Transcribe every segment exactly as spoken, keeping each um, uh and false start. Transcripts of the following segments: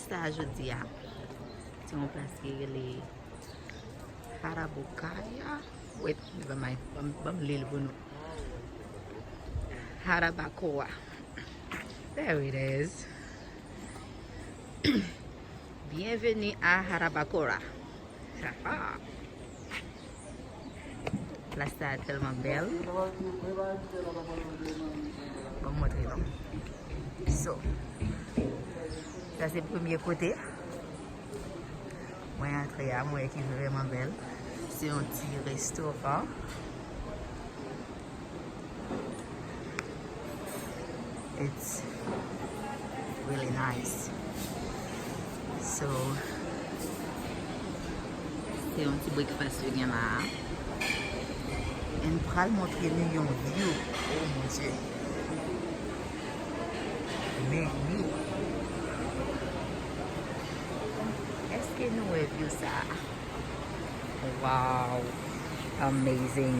Sa jodi a, se yon plas ki rele Harabokaya. Wait, never mind. Ban m, ban m li l pou nou. Harabacoa. There it is. Bienvenue à Harabacoa. Plas sa a tèlman bèl. Ban m montre nou. So, sa se premye kote mwen antre a, mwen wè ki vrèman bèl. Se yon ti restoran. It's really nice. So, se yon ti breakfast yo gen la a. And pral montre nou yon view. Oh mon Dieu. Men view. Èske nou wè view sa a? Wow. Amazing.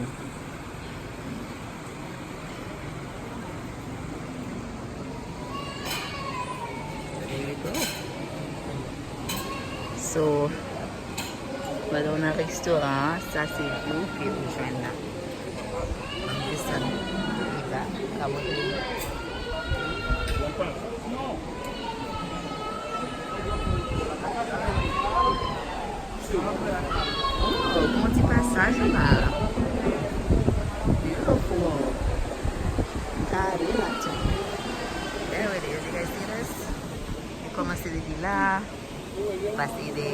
There you go. So, pandan w nan restoran an, sa se view ke ou jwenn la. Desann pi ba, ka montre nou. Oh, gon ti pasaj anba a. Beautiful. M ta ale la tou. There it is. You guys see this? Li kòmanse depi la. Pase de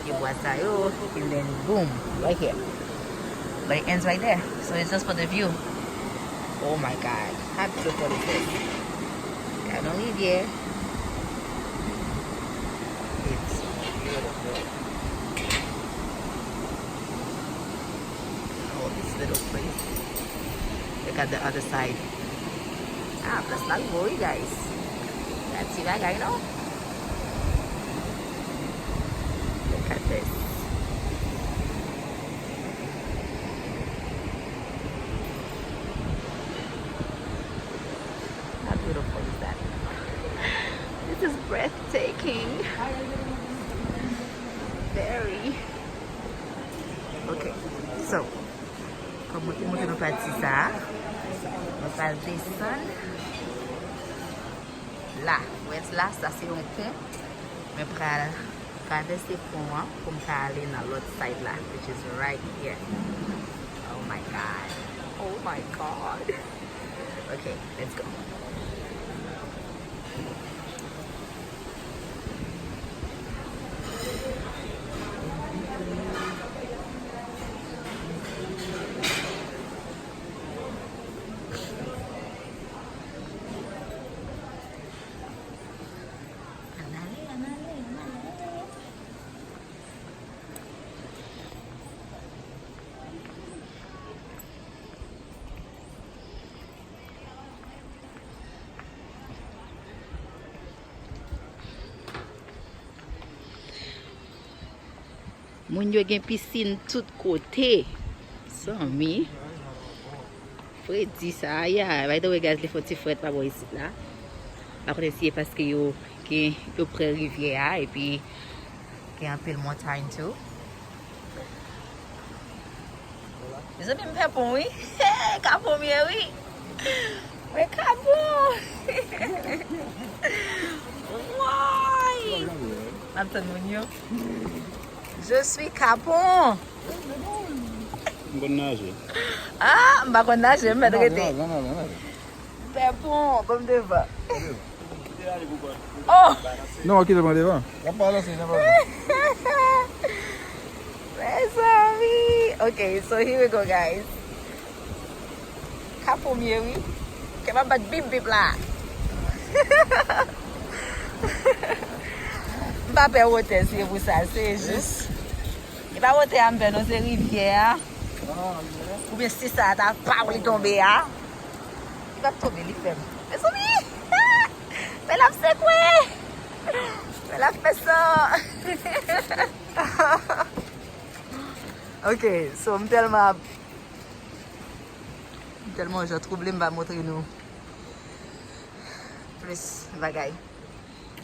pye bwa sa yo, and then boom, right here. But it ends right there. So it's just for the view. Oh my God, how beautiful is this? Gade yon rivyè. It's beautiful. Oh, this little place. Look at the other side. Ah, plas la gwo wi, guys. Gade ti bagay, non? Look at this. How beautiful is that? This is breathtaking. Very. Okay, so, kòm mwen te montre nou pati sa a, mwen pral desann la. Wè la, sa se yon pon. Mwen pral travèse pon an pou m ka ale nan lòt side la, which is right here. Oh my God. Oh my God. Okay, let's go. Ann ale, ann ale, ann ale. Moun yo gen pisin tout kote. Zanmi. Fredi sa a, yeah. By the way, guys, li fè yon ti frèt pa bò isit la. M pa konnen si se paske yo gen, yo pre rivyè a, epi gen anpil montay tou. Mezanmi, m pè pon wi. Kapon m ye wi. Mwen kapon. Woy. M ap tann moun yo. Je suis kapon. M konn naje. Ah, m pa konn naje, m mèt rete. Pè pon, ban m devan. Oh! Non, kite mwen devan. L ap balanse, l ap balanse. Mezanmi. Okay, so here we go, guys. Kapon m ye wi. Kè m ap bat bip bip la. M pa pè wotè, se pou sa, se jis. E pa wotè a m pè non, se rivyè a. Oubyen si sa ta pa vle tonbe a. Li p ap tonbe, li fèm. Mezanmi! Men l ap sekwe! Men l ap fè sa! Ok, so m tèlman ap, m tèlman jan twouble, m pa montre nou plis bagay.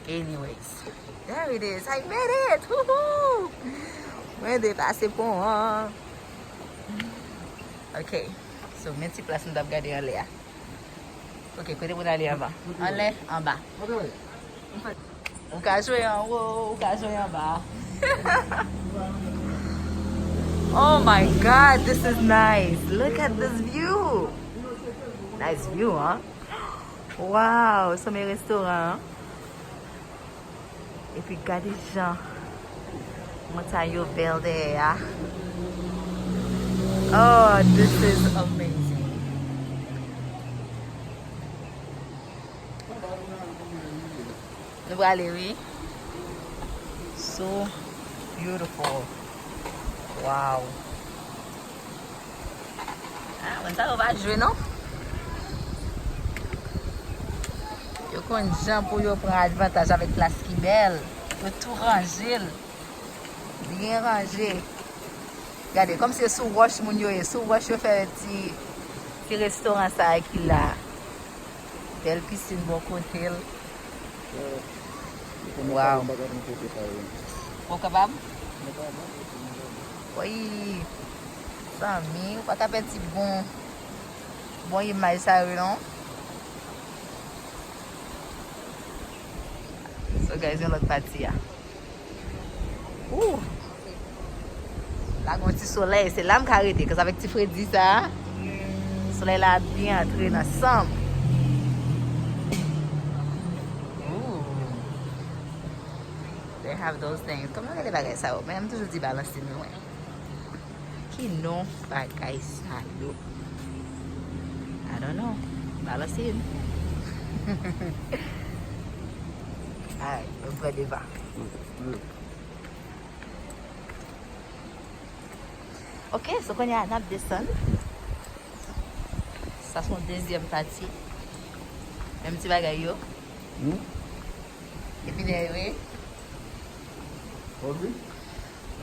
Anyways, there it is. I made it. Woohoo! Mwen depase pon an. Ok. So, men ti plas nou t ap gade anlè a. Ok, kote pou n ale anba? Anlè, anba. Ou ka jwe anwo, ou ka jwe anba. Oh my God, this is nice. Look at this view. Nice view, huh? Wow, se yon restoran. Epi gade jan montay yo bèl dèyè a. Oh, this is amazing. Nou prale, wi. So beautiful. Wow. Ah, moun sa yo pa jwe, non. Yo konn jan pou yo pran advantaj avèk plas ki bèl. Yo tou ranje l. Byen ranje. Gade, kòmsi se sou wòch moun yo ye. Sou wòch yo fè ti, ti restoran sa a ki la. Bèl pisin bò kote l. Waw. Ou kapab? Wi. Zanmi, ou pa ka pèdi bon, bon imaj sa yo, non? So, guys, yon lòt pati a. Ooh. La gen yon ti solèy, se la m ka rete, cause avèk ti fredi sa a, solèy la ap byen antre nan san m. Ooh. They have those things. Kòman yo rele bagay sa yo? Men m toujou di balanse nou, wi. Ki non bagay sa yo? I don't know. Balanse n. Alright, mwen pran devan. Ok, so kounye a n ap desann. Sa se yon dezyèm pati. Menm ti bagay yo. Hmm? Epi dèyè yo ye. Ok.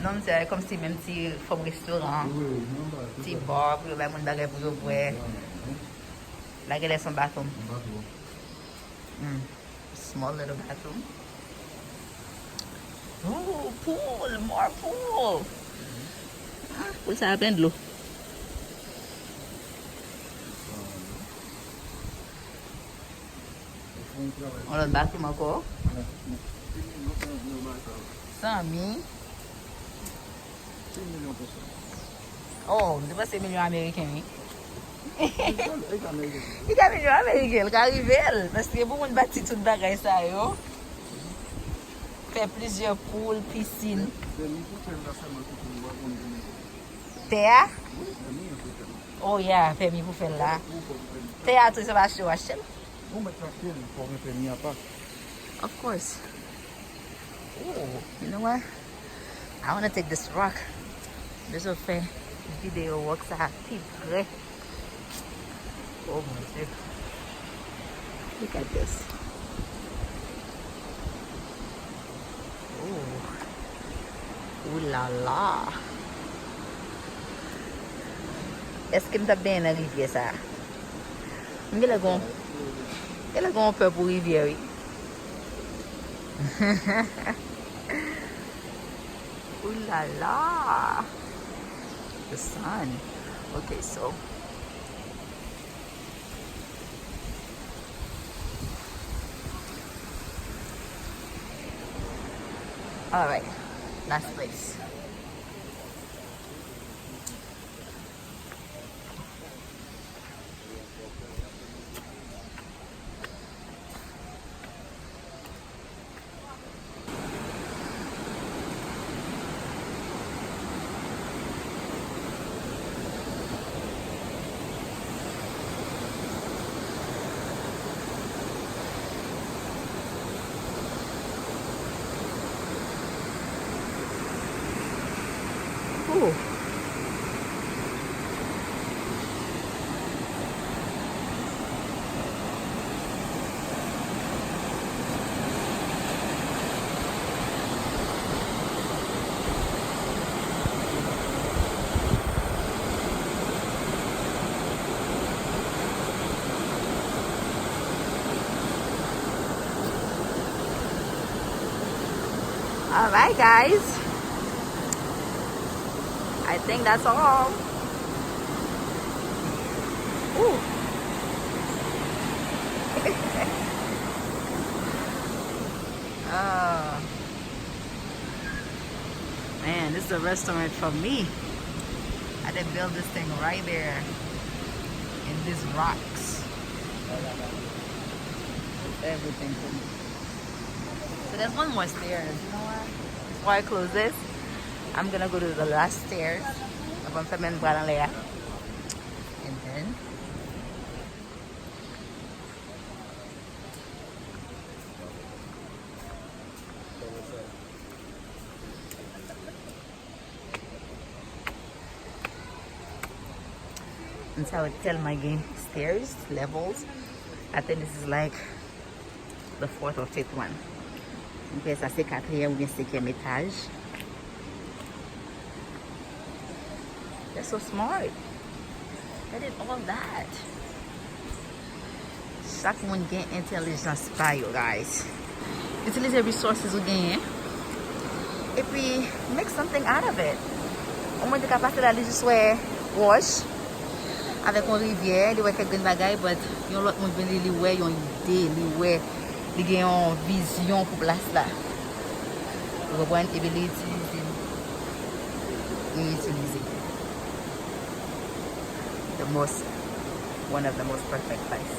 Non, m di, kòmsi menm ti fòm restoran. Wi, wi, non, ba, se sa. Ti bar pou yo bay moun bagay pou yo bwè. Wi, wi. La genlè se yon bathroom. Yon bathroom. Hmm. Small little bathroom. Ooh, pool, more pool. Ah, pool sa a plen dlo. Yon lòt bathroom ankò. Zanmi. Oh, m te panse milyon ameriken, wi. Li ka milyon ameriken, li ka rive l. Paske pou moun bati tout bagay sa yo, fè plizyè poul, pisin. Tè a? Oh, yeah, pèmi pou fè l la. Tè a tou, se pa achte w achte l. Ou mèt achte l, fò w gen pèmi apa. Of course. Ooh, you know what? I wanna take this rock. Bezwen fè videyo rock sa a pi pre. Oh mon Dieu. Look at this. Ooh. Ooh la la. Èske m t ap benyen nan rivyè sa a? M genlè gon, genlè gon pè pou rivyè, wi. Ooh la la. The sun. Okay, so. All right, last place. Oh. Alright, guys. I think that's all. Ooh. Ah. Man, this is a restaurant for me. I did build this thing right there in these rocks. It's everything for me. So there's one more stairs. You know what? Before I close this, I'm gonna go to the last stairs. Avan m fèmen m pral anlè a. And then And so it tell my game stairs, levels. I think this is like the fourth or fifth one. Ok, sa se katriyèm oubyen senkyèm etaj. They're so smart. They did all that. Chak moun gen entèlijans pa yo, guys. Itilize resources ou genyen. Epi, make something out of it. Yon moun te ka pase la, li jis wè wòch avèk yon rivyè, li wè kèk grenn bagay, but yon lòt moun vin li, li wè yon ide, li wè, li gen yon vizyon pou plas la. Ou konprann? Epi li itilize l. Li itilize. The most, one of the most perfect place.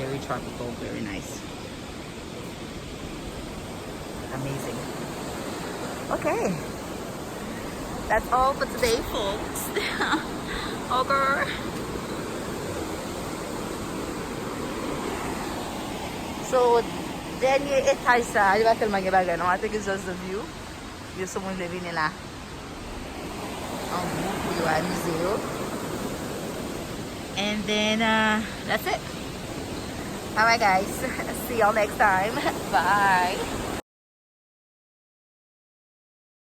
Very tropical, very nice. Amazing. Okay. That's all for today, folks. Okay. So, dènye etaj sa, li pa tèlman gen bagay, non. I think it's just the view. Yo sou moun vle vini la. An gwoup pou yo amize yo. And then, uh, that's it. Alright, guys. See y'all next time. Bye.